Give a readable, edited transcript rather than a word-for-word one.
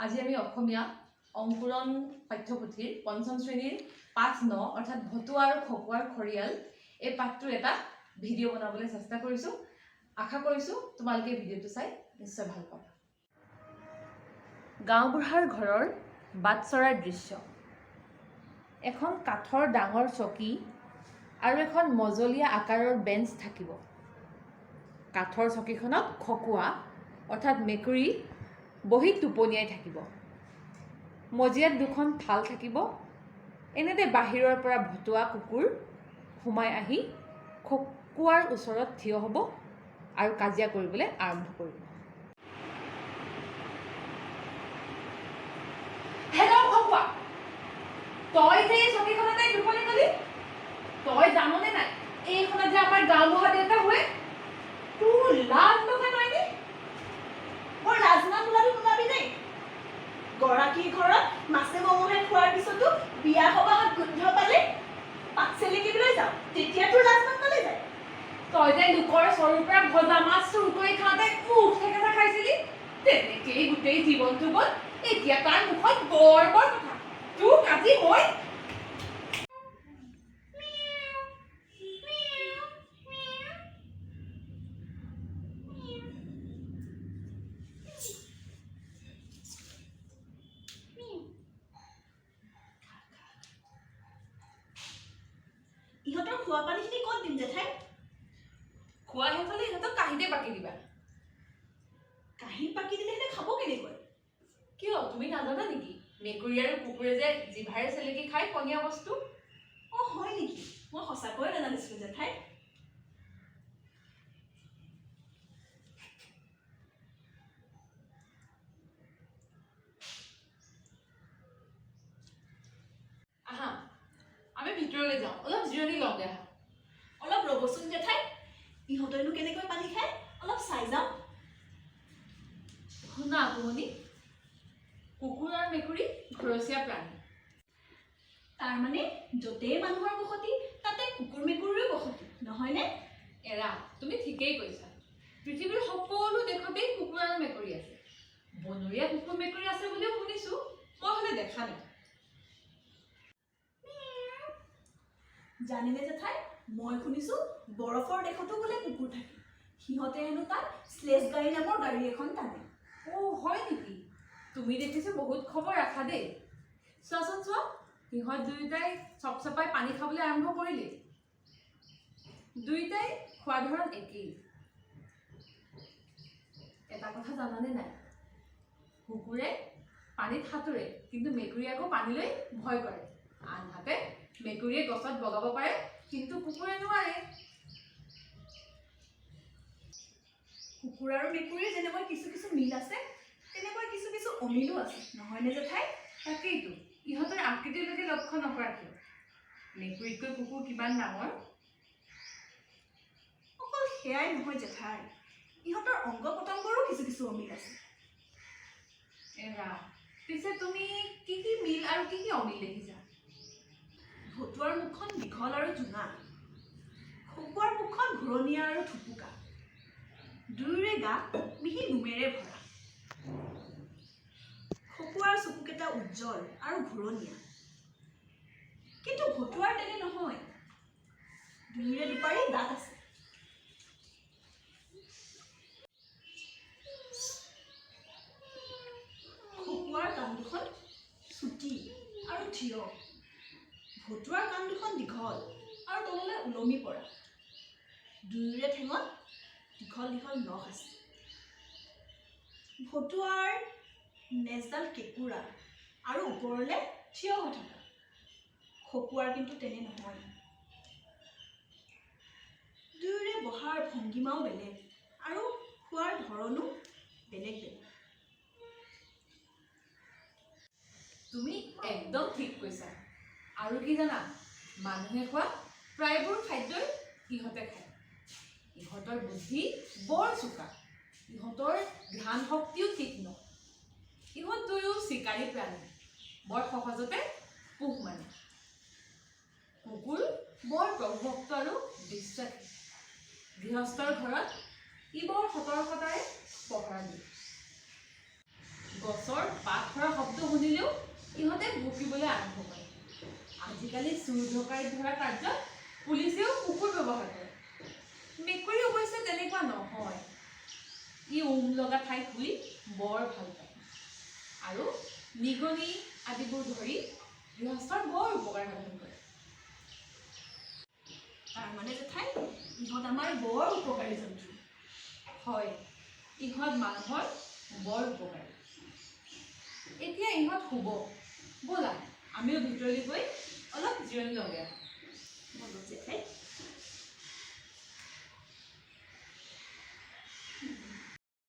আজি আমি অসমীয়া অংকুৰণ পাঠ্যপুথিৰ পঞ্চম শ্ৰেণীৰ পাঠ 9, অৰ্থাৎ ভতুৱা আৰু খকুৱাৰ খৰিয়াল, এই পাঠটোৰ এটা ভিডিঅ' বনাবলৈ চেষ্টা কৰিছোঁ। আশা কৰিছোঁ তোমালোকে ভিডিঅ'টো চাই নিশ্চয় ভাল পাবা। গাঁওবুঢ়াৰ ঘৰৰ বাটচৰাৰ দৃশ্য। এখন কাঠৰ ডাঙৰ চকী আৰু এখন মজলীয়া আকাৰৰ বেঞ্চ থাকিব। কাঠৰ চকীখনত খকুৱা অৰ্থাৎ মেকুৰী বহি টোপনিয়াই থাকিব। মজিয়াত দুখন থাল থাকিব। এনেতে বাহিৰৰ পৰা ভতুৱা কুকুৰ সোমাই আহি খকুৱাৰ ওচৰত থিয় হ'ব আৰু কাজিয়া কৰিবলৈ আৰম্ভ কৰিব। হেল্ল' খকুৱা, তই যে এই চকীখনতে টোপনি গলি, তই জাননে নাই এইখনত যে আমাৰ গাঁওবুঢ়া দেউতা শুৱে? তোৰ লাজ লগা নাইনে? বৰ লাজমান ওলাবি নোলাবি দেই। গৰাকীৰ ঘৰত মাছে মঙহে খোৱাৰ পিছতো বিয়া সবাহত গোন্ধ পালে পাত চেলেকিবলৈ যাওঁ, তেতিয়া তোৰ লাজমান পালে যায়। তই যে লোকৰ চৰুৰ পৰা ভজা মাছ চুৰ কৰি খাওঁতে মুখ থেকেচা খাইছিলি, তেনেকেই গোটেই জীৱনটো গ'ল। এতিয়া তাৰ মুখত বৰ বৰ কথা। তোক আজি মই ইহঁতৰ খোৱা পানীখিনি ক'ত দিম জেঠাই? খোৱা শেষ হ'লে ইহঁতক কাঁহীতে বাকি দিবা। কাঁহীত বাকি দিলে সিহঁতে খাব কেনেকৈ? কিয়, তুমি নাজানা নেকি মেকুৰী আৰু কুকুৰে যে জিভাৰে চেলেকি খায় পনীয়া বস্তু? অঁ, হয় নেকি? মই সঁচাকৈয়ে নাজানিছিলোঁ জেঠাই। আহা, আমি ভিতৰলৈ যাওঁ, অলপ জিৰণি লওঁগে আহা। অলপ ৰ'বচোন জেঠাই, ইহঁতেনো কেনেকৈ পানী খায় অলপ চাই যাওঁ। শুনা আপুমনি, কুকুৰ আৰু মেকুৰী ঘৰচীয়া প্ৰাণী। তাৰমানে য'তেই মানুহৰ বসতি তাতে কুকুৰ মেকুৰীৰো বসতি, নহয়নে? এৰা, তুমি ঠিকেই কৈছা। পৃথিৱীৰ সকলো দেশতেই কুকুৰ আৰু মেকুৰী আছে। বনৰীয়া কুকুৰ মেকুৰী আছে বুলিও শুনিছোঁ, মই হ'লে দেখা নাই। জানেনে জেঠাই, মই শুনিছোঁ বৰফৰ দেশতো বোলে কুকুৰ থাকে। সিহঁতে হেনো তাত শ্লেজ গাড়ী নামৰ গাড়ী এখন টানে। অ', হয় নেকি? তুমি দেখিছোঁ বহুত খবৰ ৰাখা দেই। চোৱাচোন চোৱা, সিহঁত দুয়োটাই চপচপাই পানী খাবলৈ আৰম্ভ কৰিলেই। দুয়োটাই খোৱা ধৰণ একেই। এটা কথা জানানে নাই? কুকুৰে পানীত সাঁতোৰে, কিন্তু মেকুৰীয়ে আকৌ পানীলৈ ভয় কৰে। আনহাতে মেকুৰীয়ে গছত বগাব পাৰে, কিন্তু কুকুৰে নোৱাৰে। কুকুৰ আৰু মেকুৰীৰ যেনেকৈ কিছু কিছু মিল আছে, তেনেকৈ কিছু কিছু অমিলো আছে, নহয়নে জেঠাই? তাকেইতো, ইহঁতৰ আকৃতিলৈকে লক্ষ্য নকৰা কিয়? মেকুৰীতকৈ কুকুৰ কিমান ডাঙৰ! অকল সেয়াই নহয় জেঠাই, ইহঁতৰ অংগ পতংগৰো কিছু কিছু অমিল আছে। এৰা, পিছে তুমি কি কি মিল আৰু কি কি অমিল দেখিছা? ভতুৱাৰ মুখখন দীঘল আৰু জোঙা, খকুৱাৰ মুখখন ঘূৰণীয়া আৰু থুপুকা। দুয়োৰে গা মিহি নোমেৰে ভৰা। খকুৱাৰ চকুকেইটা উজ্জ্বল আৰু ঘূৰণীয়া, কিন্তু ভতুৱাৰ তেনে নহয়। দুয়োৰে দুপাৰি দাঁত আছে। খকুৱাৰ কাণ দুখন চুটি আৰু থিয়, ভতুৱাৰ কাণ দুখন দীঘল আৰু তললৈ ওলমি পৰা। দুয়োৰে ঠেঙত দীঘল দীঘল নখ আছে। ভতুৱাৰ নেজডাল কেঁকুৰা আৰু ওপৰলৈ থিয় হৈ থকা, খকুৱাৰ কিন্তু তেনে নহয়। দুয়োৰে বহাৰ ভংগীমাও বেলেগ আৰু খোৱাৰ ধৰণো বেলেগ বেলেগ। তুমি একদম ঠিক কৈছা। আৰু কি জানা, মানুহে খোৱা প্ৰায়বোৰ খাদ্যই ইহঁতে খায়। ইহঁতৰ বুদ্ধি বৰ চোকা, ইহঁতৰ ঘ্ৰাণ শক্তিও তীক্ষ্ণ। ইহঁত দুয়ো চিকাৰী প্ৰাণী, বৰ সহজতে পোহ মানে। কুকুৰ বৰ প্ৰভুভক্ত আৰু বিশ্বাসী। গৃহস্থৰ ঘৰত ই বৰ সতৰ্কতাৰে পহৰা দিয়ে। গছৰ পাত সৰা শব্দ শুনিলেও ইহঁতে ভুকিবলৈ আৰম্ভ কৰে। আজিকালি চোৰ ডকাইত ধৰা কাৰ্যত পুলিচেও কুকুৰ ব্যৱহাৰ কৰে। মেকুৰী অৱশ্যে তেনেকুৱা নহয়। ই উম লগা ঠাইত শুই বৰ ভাল পায় আৰু নিগনি আদিবোৰ ধৰি গৃহস্থৰ বৰ উপকাৰ সাধন কৰে। তাৰমানে জেঠাই, ইহঁত আমাৰ বৰ উপকাৰী জন্তু। হয়, ইহঁত মানুহৰ বৰ উপকাৰী। এতিয়া ইহঁত শুব। ব'লা, আমিও ভিতৰলৈ গৈ অলপ জিৰণি লওঁগৈ। ব'লক জেঠাই।